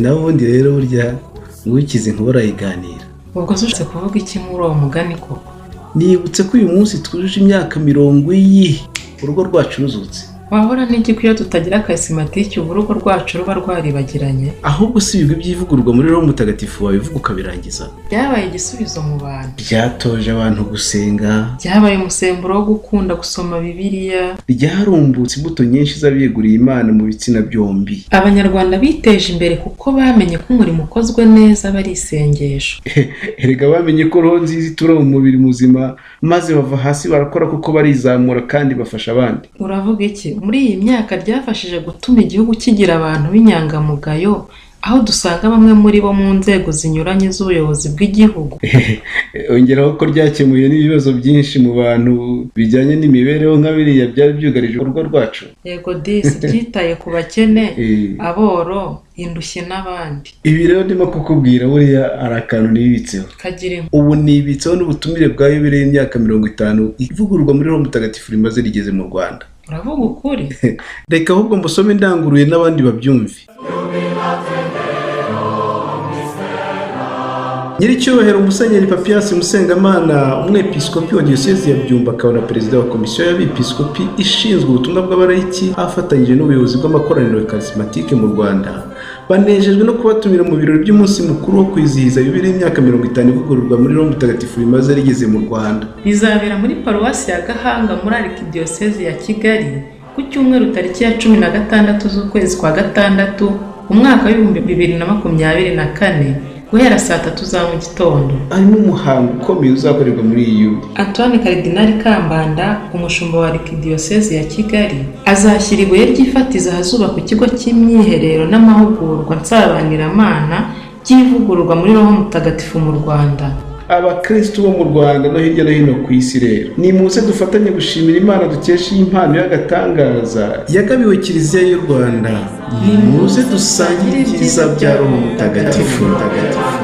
Naho ubundi rero burya ngo ukize inkuba arayiganira. Ubwo se ushatse kuvuga iki muri uwo mugani koko? Nibutse ko uyu munsi twujuje imyaka 40 urugo rwacu ruzutse. Wahora n'iki ko iyo tutagira karisimatike ubu urugo rwacu ruba rwaribagiranye? Ahubwo si ibigwi by'ivugururwa muri Roho Mutagatifu wabivuga ukabirangiza. Byabaye igisubizo mu bantu. Byatoje abantu gusenga. Byabaye umusemburo wo gukunda gusoma Bibiliya. Ryarumbutse imbuto nyinshi z'abiyeguriye Imana mu bitsina byombi. Abanyarwanda biteje imbere kuko bamenye ko umurimo ukozwe neza aba ari isengesho. Erega bamenye ko roho nziza itura mu mubiri muzima, maze bava hasi barakora kuko barizamura kandi bafasha abandi. Uravuga iki? Muri iyi myaka ryafashije gutuma igihugu kigira abantu b'inyangamugayo, aho dusanga bamwe muri bo mu nzego zinyuranye z'ubuyobozi bw'igihugu. Ongeraho ko ryakemuye n'ibibazo byinshi mu bantu bijyanye n'imibereho, nka biriya byari byugarije urugo rwacu. Yego disi, ryitaye ku bakene, aboro, indushyi n'abandi. Ibi rero ndimo kukubwira, buriya hari akantu nibitseho. Kagira impu. Ubu nibitseho n'ubutumire bwa yubile y'imyaka 50 ivugururwa muri Roho Mutagatifu rimaze rigeze mu Rwanda. Uravuga ukuri? Reka ahubwo mbusome ndanguruye n'abandi babyumve. Nyiricyubahiro Musenyeri Papias Musengamana, umwepiskopi wa Diyosezi ya Byumba akaba na perezida wa komisiyo y'abepiskopi ishinzwe ubutumwa bw'abalayiki, afatanyije n'ubuyobozi bw'amakoraniro karisimatike mu Rwanda, banejejwe no kubatumira mu birori by'umunsi mukuru wo kwizihiza yubile y'imyaka 50 ivugururwa muri Roho Mutagatifu rimaze rigeze mu Rwanda. Bizabera muri Paruwasi ya Gahanga muri Arikidiyosezi ya Kigali ku cyumweru tariki ya 16 z'ukwezi kwa gatandatu umwaka w'2024 guhera saa 3 za mu gitondo. Hari n'umuhango ukomeye uzakorerwa muri iyi yubile. Antoine Karidinali Kambanda, umushumba wa Arikidiyosezi ya Kigali, azashyira ibuye ry'ifatizo ahazubakwa ikigo cy'imyiherero n'amahugurwa nsabaniramana by'ivugururwa muri Roho Mutagatifu mu Rwanda. Abakristu bo mu Rwanda no hirya no hino ku isi rero, nimuze dufatanye gushimira Imana dukesha iyi mpano y'agatangaza yagabiwe Kiliziya y'u Rwanda. Nimuze dusangire ibyiza bya Roho Mutagatifu. Mutagatifu.